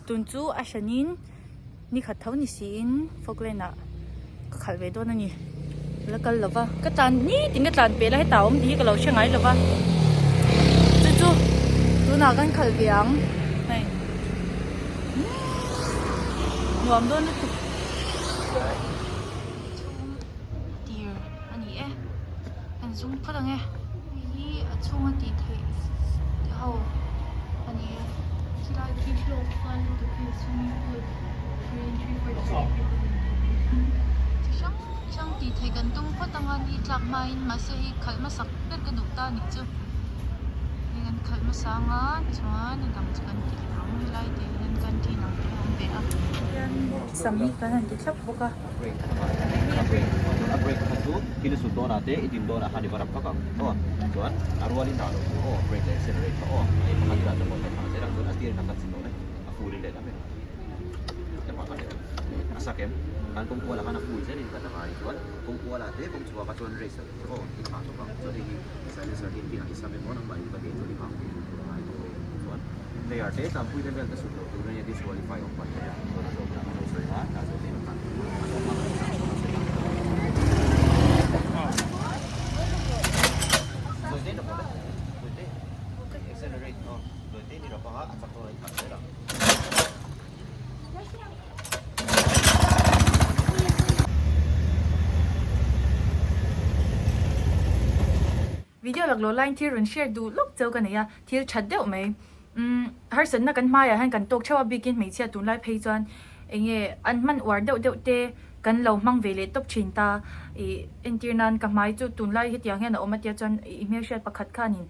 Tun chu a hranin ni khat tho ni siin Falkland ah ka khalh ve dawn a ni. Ka la kal lova, ka tlan nitin ka tlan pel a hetah a awm tih hi ka lo hre ngai lova. Chu chu tunah kan khalh ve ang hei nuam dawn lutuk. Chhung tir a ni e, kan zung phawt ang e. Hei hi a chhunga tih theih te ho a ni e. Khilai khi hlawk fal lutuk hi swimming pool chi hrang hrang tih theih kan tum phawt anga ni tlak hmain mahse hei khalh hmasak ber ka duh ta a nih chu. Hei kan khalh hmasa anga chuan a dang chu kan ti leh ang helai te hian canteen ang te a awm ve a. Sam hi kan han ti thlap bawk a. A brake a brake kha chu thil sut dawnah te i din dawnah khan i va rap vak ang aw chuan a rualin dah loh tur aw brake leh accelerate kha aw hei pakhat i dah chuan motor thlah zel ang chuan a steering a cut sin dawn e a full in lehlam em tlema kha leh a sak em kan kawng kualah khan a full zelin cut a ngai chuan kawng kualah te kawng chhuah kha chuan race loh tur aw i thlah tawp ang chuan hei hi silencer hi engtin ah i sam emaw nangmah in va deh chuan i nghak thei tur a ngai tawh e chuan player te tlangpui te vel te sut loh tur ania disqualify awm palh thei a chuan a zawk dah kan lo sawi a dah zawh te in a tlan a zawk hma kan lo tlan sawn a sawi ang zawi te in a pawh le zawi te accelerate aw zawi te in i rap anga a chak dawn a i thlah zel ang. Video laklawh laiin thil rawn share duh lawk cheu ka nei a, thil that deuh mai. Umm harsatna kan hmaiah hian kan tawk theuh a bikin hmeichhia tunlai phei chuan eng nge an hman uar deuh deuh te kan lo hmang ve leh tawp thin ta. Ih entir nan ka hmai chu tunlai hetiang hian a awm a tia chuan i hmelhriat pakhat khanin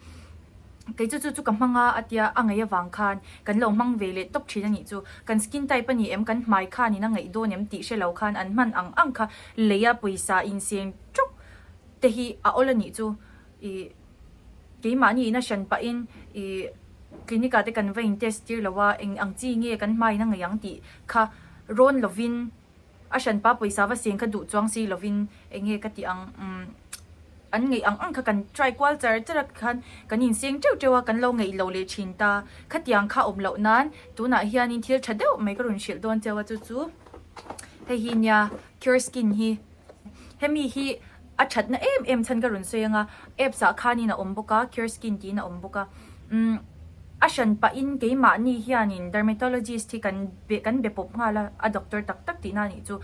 Kei chu chu chu ka hmang a, a tia a ngaih avang khan kan lo hmang ve leh tawp thin a nih chu. Kan skin type a ni em, kan hmai khanin a ngaih dawn em tih hre lo khan an hman ang ang kha lei a pawisa inseng tawk te hi a awl a nih chu. Ih keimahni in a hran pahin ih clinic ah te kan va in test tir lo a, eng ang chi nge kan hmaiin a ngaih ang tih kha rawn lovin A hranpa pawisa va seng kha duh chuang si lovin eng nge ka tih ang umm an ngeih ang ang kha kan try kual char char a khan kan inseng teuh teuh a kan lo ngeih lo leh thin ta. Khatiang kha awm loh nan tunah hianin thil tha deuh mai ka rawn hrilh dawn cheu a chu chu hei hi nia cure skin hi hemi hi a thatna em em chhan ka rawn sawi ang a apps ah khanin a awm bawk a cure skin tiin a awm bawk a umm. A hran pahin keimahni hianin dermatologist hi kan be kan be pawp nghal a, a doctor tak tak tihna a nih chu.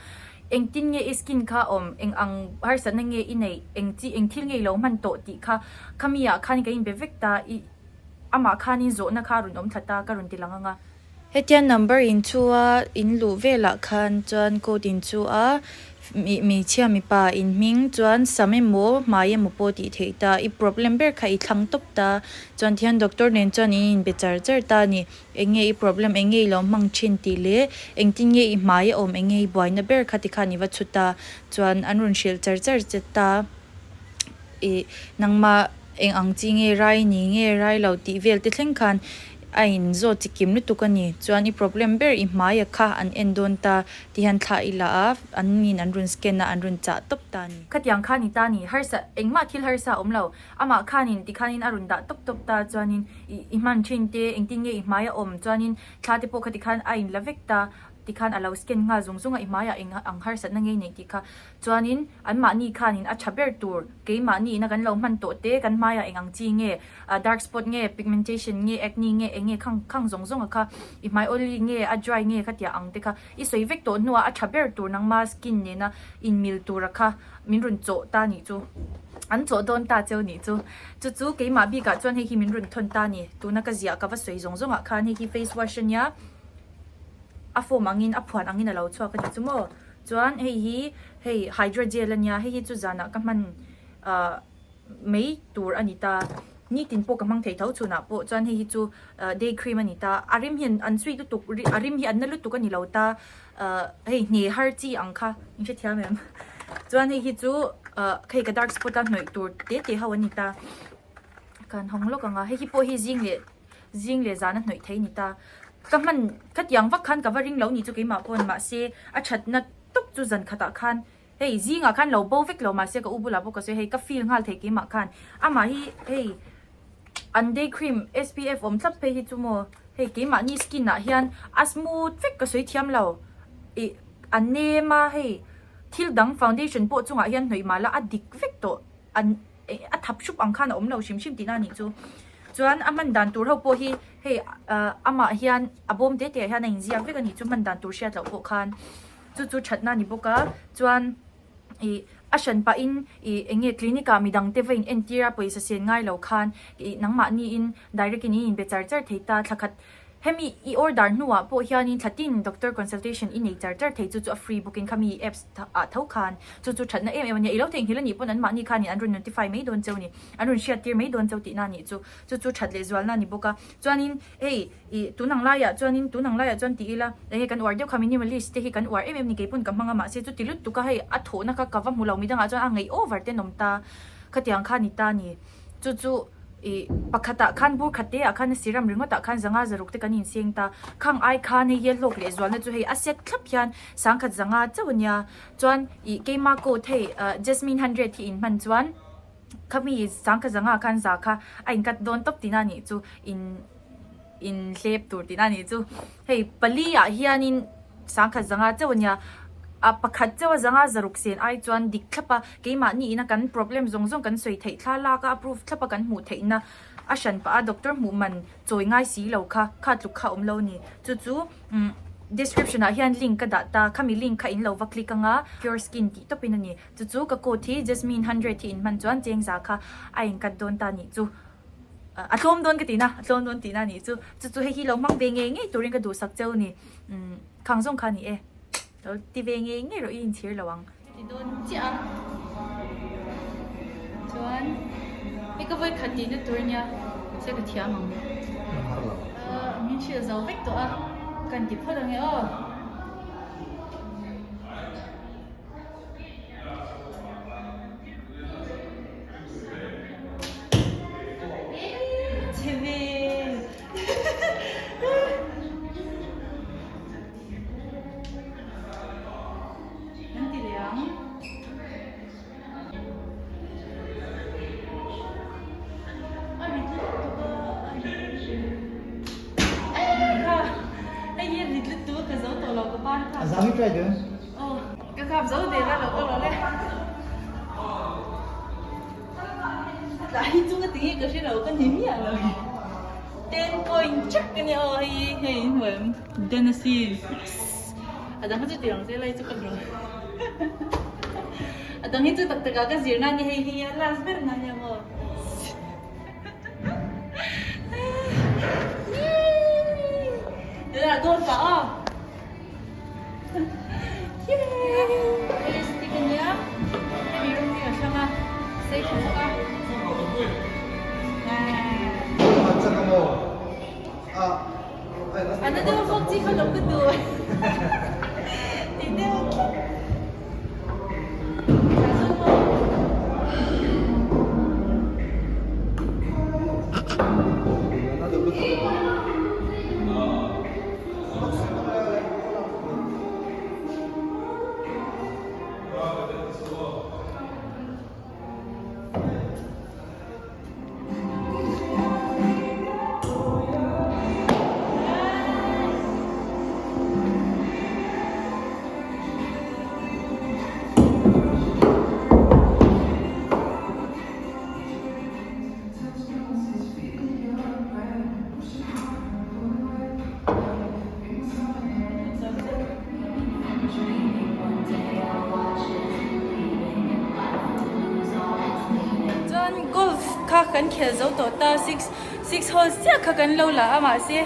Engtin nge i skin kha a awm, eng ang harsatna nge i neih, eng chi eng thil nge i lo hman tawh tih kha khami ah khan ka inbe vek ta, i amah khanin zawhna kha a rawn awm thla ta ka rawn ti lang ang a. Hetia number in chu a in luh velah khan chuan code in chu a Hmeichhia mipa in hming chuan sam emaw hmai emaw pawh tih theih ta, i problem ber kha i thlang tawp ta. Chuan thian doctor nen chuan in inbe char char ta a ni. Eng nge i problem, eng nge i lo hmang thin tih leh engtin nge i hmai a awm, eng nge i buaina ber kha tikhan i va chhut ta. Chuan an rawn hrilh char char che ta. Ih nangmah eng ang chi nge rai ni nge rai lo tih vel te thleng khan a in zawt chi kim lutuk a ni. Chuan i problem ber i hmaia kha an en dawn ta ti hian thla i la a, an in an rawn scan a, an rawn chah tawp ta a ni. Khatiang kha ni ta ni, harsa engmah thil harsa a awm lo. Amah khanin tikhanin a rawn dah tawp tawp ta chuanin i i hman thin te engtin nge i hmai a awm chuanin thla te pawh kha tikhan a in la vek ta tikhan a lo scan nghal zung zung a i hmaiah eng ang harsatna nge i neih tih kha Chuanin anmahni khanin a tha ber tur keimahni ina kan lo hman tawh te kan hmaiah eng ang chi nge dark spot nge pigmentation nge acne nge eng nge khang khang zawng zawng a kha i hmai oily nge a dry nge kha tia ang te kha i sawi vek tawh hnuah a tha ber tur nangma skin nena inmil tura kha min rawn chawh ta nih chu an chawh dawn ta cheu nih chu chu chu keimah bikah chuan hei hi min rawn thawn ta ni tuna ka ziah ka va sawi zawng zawngah khan hei hi face wash ania a foam angin a phuan angin a lo chhuak a nih chu maw. Chuan hei hi hei hydra gel ania hei hi chu zanah ka hman ah mai tur a ni ta nitin pawh ka hmang thei tho chhunah pawh chuan hei hi chu ah day cream a ni ta a rim hian an sweet lutuk a rim hi an na lutuk a ni lo ta ah hei hne har chi ang kha in hrethiam em chuan hei hi chu ah hei ka dark spot a hnawih tur te te ho a ni ta kan hawng lawk ang a hei hi pawh hi zing leh zing leh zan a hnawih thei a ni ta. Ka hman khatiang vak khan ka va ring lo ni chu keimah pawn mahse a thatna tawp chu zan khatah khan hei zingah khan lo bo vek lo mahse ka u bulah pawh ka sawi hei ka feel nghal thei keimah khan amah hi hei an day cream SPF awm thlap phei hi chu maw. Hei keimahni skin ah hian a smooth vek ka sawi thiam lo ih a nem a hei thil dang foundation pawh chungah hian hnawih mah la a dik vek tawh an a thap hrup ang khan a awm lo hrim hrim tihna a nih chu. Chuan a hman dan tur ho pawh hi hei ah amah hian a bawm te te ah hian a inziak vek a nih chu hman dan tur hriat loh pawh khan chu chu thatna a ni bawk a chuan ih a hran pahin ih eng nge clinic ah midang te va in entir a pawisa sen ngai lo khan ih nangmahni in direct in in inbe char char thei ta thlakhat hemi i order hnuah pawh hianin thlatin doctor consultation i nei char char thei chu chu a free bawkin khami apps ah tho khan chu chu thatna em em a nia i lo theihnghilh a nih pawn anmahni khanin an rawn notify mai dawn cheu a ni an rawn hriattir mai dawn cheu tihna a nih chu chu chu that leh zualna a ni bawk a chuanin Hei ih tun ang laiah chuanin tun ang laiah chuan ti ila enge kan uar deuh kha minimalist te hi kan uar em em ni keipun ka hmang a mahse chuti lut tuk a hei a thawhna kha ka va hmu lo midangah chuan a ngaih over te an awm ta khatiang kha ni ta ni chu chu ih pakhatah khan bur khat te ah khan a siram ringawt ah khan zanga zaruk te kan inseng ta khang ai khan hei hi a hlawk leh zualna chu hei a set thlap hian sangkhat zanga chauh a nia chuan ih keima coat hei ah jasmine hundred hi inhman chuan. Khami sangkha zanga khan za kha a inkat dawn tawp tihna a nih chu in in hlep tur tihna a nih chu hei pali ah hianin sangkhat zanga chauh a nia a pakhat chauh a zanga zaruk sen ai chuan dik thlap a keimahni ina kan problem zawng zawng kan sawi theih thla lak a approve thlap a kan hmuh theihna a hran pah a doctor hmuh man chawi ngai si lo kha kha tluk kha awm lo a ni chu chu umm description ah hian link ka dah ta khami link kha in lo va click anga pure skin tih tawpin a ni. Chu chu ka code hi Jasmine 100 hi inhman chuan chengza kha a inkat dawn ta nih chu. A tlawm dawn ka tihna, a tlawm dawn tihna nih chu. Chu chu hei hi lo hmang ve ngei ngei turin ka duhsak cheu ni. Umm khang zawng kha ni e. Lo ti ve ngei ngei rawh i inchhir lo ang. Ka ti dawn chiah a. Chuan hei ka vawi khat tihna tur ania se ka thiam ang. Min hrilh zo vek tawh a, kan ti phawt ang e aw. Ka khap zo der a lo ka lo le. Tlai hi chu ka ti nge ka hre lo ka ni miah lo hi. Ten point chak ka nia aw hei hei in hmu em Genesis a dang hi chu ti ang zel a hei chu ka hmu a dang hi chu tak tak ah ka zir na a ni hei hi a last ber na nia maw. Tunah goal pah aw. Chuan golf kha kan khel zo tawh ta six six holes chiah kha kan lo la a mahse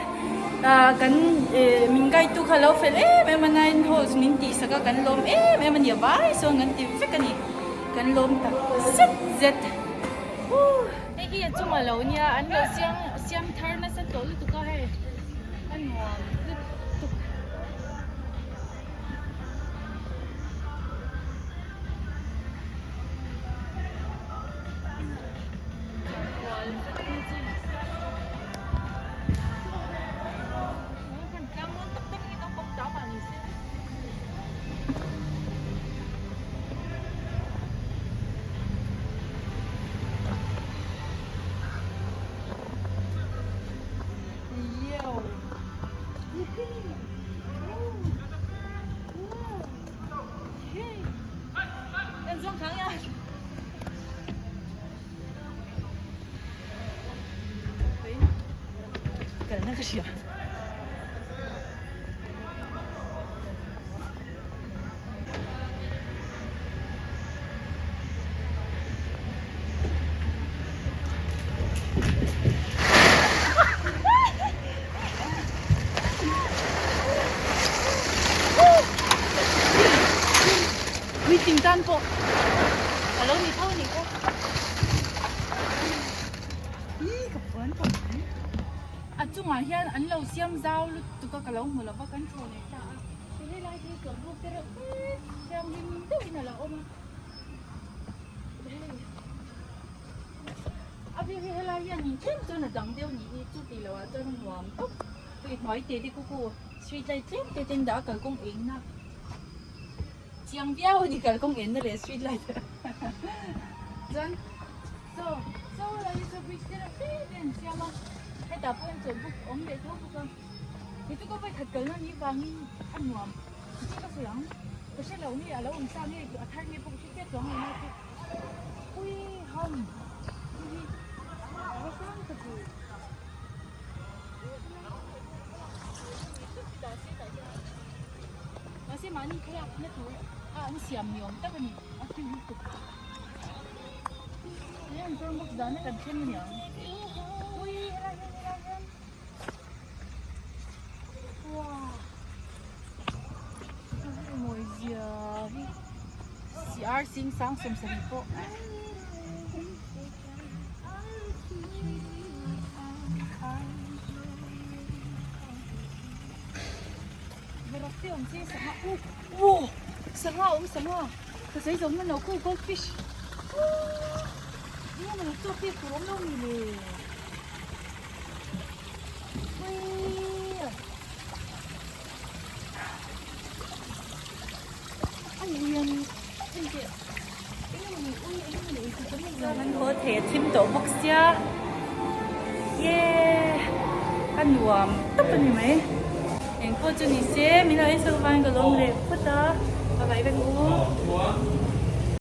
ah kan eh min guide tu kha a lo fel em em a nine holes min tih sak a kan lawm em em a ni a vai sawn kan ti vek a ni kan lawm tak zet zet. Hei hi a chungah lo nia an lo siam siam thar nasa tawh lutuk a hei a nuam lutuk. kha ka hria. Puitling tan pawh a lo ni tho a nih kha. Ih ka puan tawh mai. A chungah hian an lo siam zau lutuk a ka lo hmu lo va kan thaw leh ta a. Helai lai hi chawlhbuk te reuh te thianghlim deuhin a lo awm a. A view hi helai hian in tlem chuan a dang deuh ni hi chu tih loh ah chuan a nuam tawp. Tui hnuai te te khu khu street light tlem te ten dah a kalkawng eng na chiang viau a ni kalkawng en na leh street light chuan saw saw lai hi chu bridge te reuh te te an siam a hetah pawh hian chawlhbuk a awm leh tho bawk a kei chu ka vawikhat kalna ni vangin a nuam chu ka sawi ang ka hre lo nge a lo awm sa nge a thar nge pawh ka hre chiah chuang lo na chu ui ham hei hi a va sang tak ve. Mahse mahni thlalak na tur a an siam ni awm tak a ni a thil lutuk he an zawrh bawk zana kan thleng a ni ang ui helai hian helai hian wow mawi zia hi CR sing sang 70 pawh. Sangha awm sangha ka sawi zawm na lo khu gold fish eng emaw ni chaw pek tur awm lo mi le a lian engteh eng emaw ni ui eng emaw ni ui chu tam zawng an haw thei a thim tawh bawk sia yeee a nuam tawp a ni mai engpawh chu ni se min lo en chhuak avangin ka lawm leh phawt a bye bye vek u.